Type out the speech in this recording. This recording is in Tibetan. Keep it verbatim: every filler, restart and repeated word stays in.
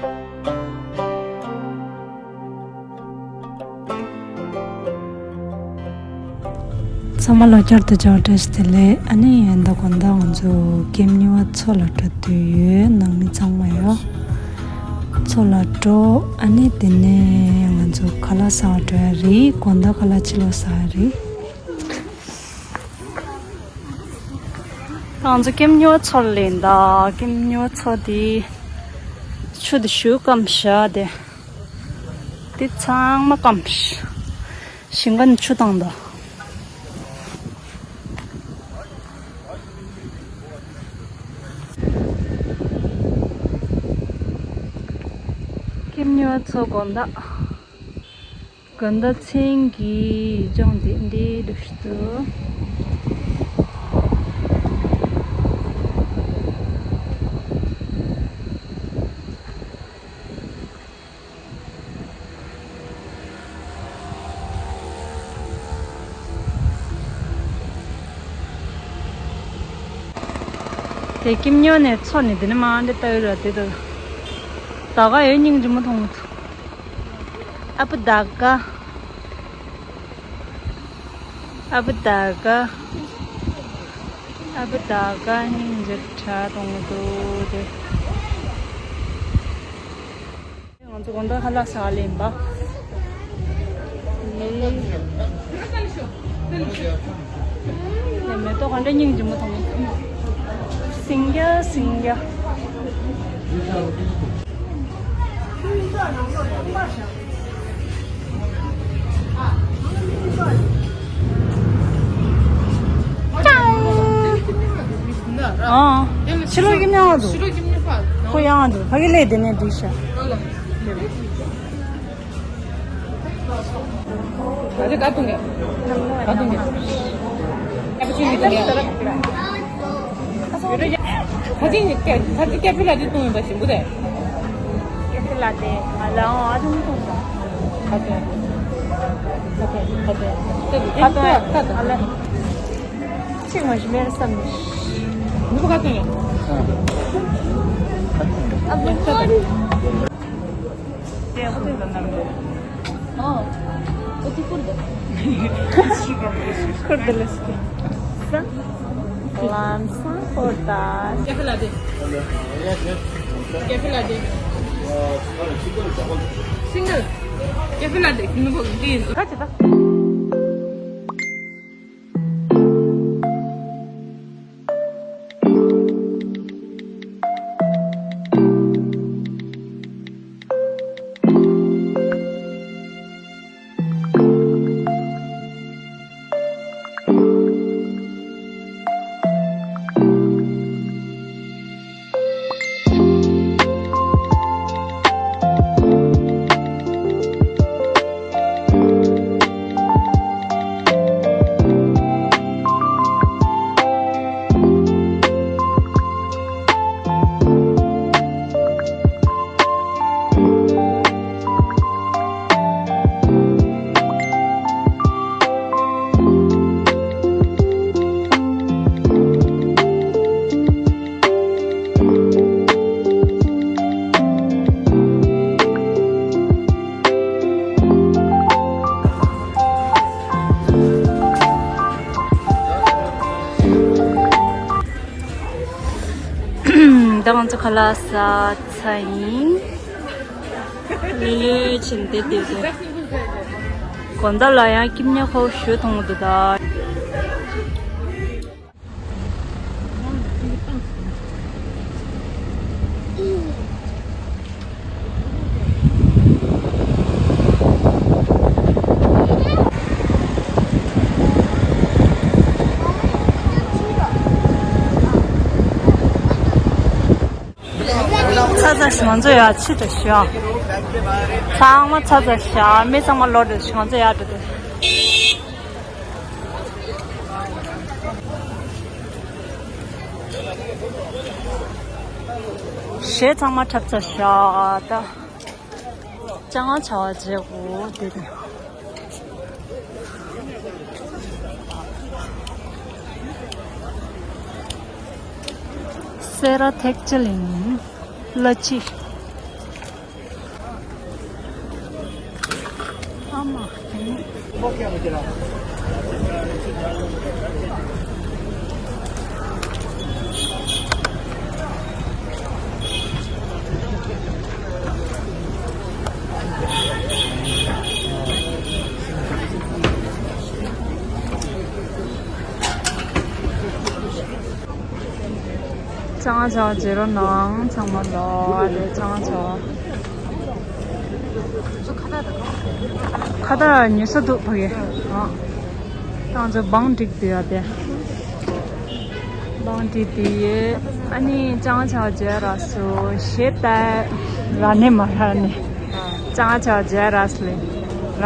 ཚང་མ་ལ་བསྐྱར་དུ་འབྱོར་བཀྲ་ཤིས་བདེ་ལེགས། ཨ་ནི་ཡིན་ད་དགོང་དག་ང་ཚོ་ཀེམ་ཉི་བ་མཚོ་ལ་འགྲོ་འདོད་ཡོད། ནང་མི་ཚང་མ་ཡོད། མཚོ་ལ་འགྲོ། ཨ་ནི་དེ་ནས་ང་ཚོ་ཁ་ལག་ཟ་བར་འགྲོ་ཡ་རེད། དགོང་དག་ཁ་ལག་ཕྱི་ལོགས་ཟ་ཡ་རེད། ང་ཚོ་ཀེམ་ཉི་བ་མཚོ་ལ་ཡིན་ད། ཀེམ་ཉི་བ་མཚོ་དེ་ཆུ་དེ་ཞུ་སྐམ་ཤ་དེ། དེ་ཚང་མ་སྐམ་ཤ། ཞིང་ཁ་ནས་ཆུ་བཏང་ད། ཀེམ་ཉི་བ་མཚོ་དགོང་དག་དགོང་དག་མཚན་གྱི་ལྗོངས་འདི་འདྲའི་འདུག་ཤི་ཏུ། དེ་ཀེམ་ཉི་བ་ནས་མཚོ་ནས་དེ་ནས་མར་འདི་ལྟ་ཡོད་ར། དེ་ད་ད་ག་ཡོད་སྙིང་རྗེ་མོ་མཐོང་མི་ཐུབ། ཨ་བུ་ད་ག་ཨ་བུ་ད་ག་ཨ་བུ་ད་ག་སྙིང་རྗེ་དྲག་མཐོང་མི་འདུག་དེ། ང་ཚོ་དགོང་དག་ཁ་ལག་ཟ་ལེན་པ། ཡེ། མེ་ཏོག་ག་འདྲ་སྙིང་རྗེ་མོ་མཐོང་། སིང་རྒྱ་སིང་རྒྱ། ཨ། ཕྱི་ལོགས་ཀྱི་མྱང་འདུག་ཕྱི་ལོགས་ཀྱི་མྱང་འདུག་ཕ་གི་ལས་དེ་ནས་འདུག་ཤ། ཨ་ཅེ་ད་བཏུང་ངེ། ད་བཏུང་ངེ། ཨ་ཅེ་ད་བཏུང་ངེ། ད་ཅི་ནི་ཀེ་ད་ཅི་ཀེ་ཕི་ལ་ཏེ་བཏུང་ཡོད་པ་ཞིམ་པོ་རེད། ཀེ་ཕི་ལ་ཏེ་ང་ལ་འོང་ཨ་ཅུང་བཏུང་ད། ད་ཅི། ད་ཅི་ད་ཅི་ད་ཅི་ད་ཅི་ད་ཅི། ཨ་ལེ། ཅི་ང་ཞིག་མེར་བསམ་ནི། ནུ་བོ་ག་ཏུང་ཡ། ཨ་བུ་ཀོ་རི། ཨོ། ཨོ་ཏི་ཀུར་དེ། ཀུར་དེ་ལེ་སི་ཀི། ས། ལམ་སང་ཧོར་ད། ཀེ་ཕི་ལ་ཏེ། ཀེ་ཕི་ལ་ཏེ། སིང་གལ། ཀེ་ཕི་ལ་ཏེ་ནུ་བོ་འདི་ཡིན། ཁ་ཅི་ད། ད་ང་ཚོ་ཁ་ལག་ཟ་ཚར་ཡིན། ལོས་ཕྱིན་ཏེ་དེ་དེ། དགོང་དག་ལ་ཡང་ཀེམ་ཉི་བ་ཞུ་མཐོང་འདུག་ད། ཚ་ཚ་ཞིག་ང་ཚོ་ཡར་ཕྱི་དྲོ་ཞིག་ཚང་མ་ཚ་ཚ་ཞིག་མི་ཚང་མ་ལོག་འགྲོ་ཞིག་ང་ཚོ་ཡར་འགྲོ་དུས། གཞས་ཚང་མ་འཁྲབ་ཚར་ཤག་ད། ཅང་ང་བྱ་བ་བྱེད་དགོས་དེ་དེ། སེ་ར་ཐེག་ཆེ་ལིང་། གླ་སྤྱི། ཅང་ཅང་བརྗེ་རོགས་གནང་། ཚང་མ་ལོ། ཨ་ལེ། ཅང་ཅང་། ཁ་བཏགས་ཉོ་ས་འདུག་ཕ་གི། ཨ། ཅང་ཅང་བང་སྒྲིག་དུས་ཡ་དེ། བང་སྒྲིག་དུས་ཡེ། ཨ་ནི་ཅང་ཅང་བརྗེ་ར་སུ། ཞེ་ད་ར་ནི་མ་ར་ནི། ཅང་ཅང་བརྗེ་ར་སུ་ལེ། ར།